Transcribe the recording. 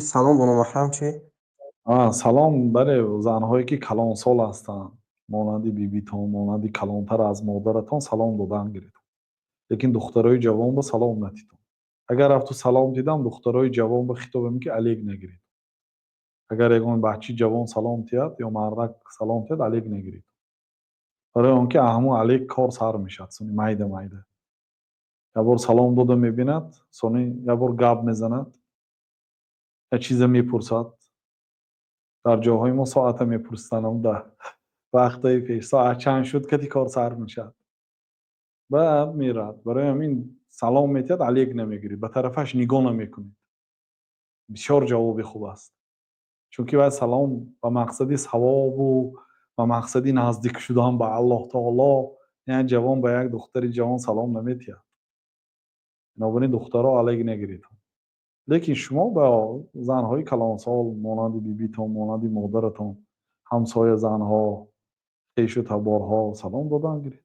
Салом бо номаҳрам чӣ? Салом, бале, занҳое ки калонсол ҳастанд, монанди бибитон, монанди калонтар аз модаратон, салом додан гиред, лекин духтарои ҷавон ба салом надиҳед. Агар рафту салом дидам, духтарои ҷавон ба хитобам ки алек нагиред. Агар ягон бачаи ҷавон салом диҳад ё мардак салом диҳад, алек нагиред, барои он ки ҳамун алек кор сар мешавад. Сони майда майда як бор салом дода мебинад, сони як бор гап мезанад, як чизе мепурсад. Дар ҷоҳои мо соата мепурсиданд, дар вақтҳои пеш соат чанд шуд кати кор сар мешавад, баъд меравад. Барои ҳамин салом метиҳад, алек намегиред, ба тарафаш нигоҳ намекунед. Бисёр ҷавоби хуб аст, чунки вай салом ба мақсади савобу ба мақсади наздик шудан ба Аллоҳ таоло як ҷавон ба як духтари ҷавон салом наметиҳад. Бинобар ин, духтаро, алек нагиред, лекин шумо ба занҳои калонсол, монанди бибитон, монанди модаратон, ҳамсоя занҳо, хешу таборҳо салом додан гиред.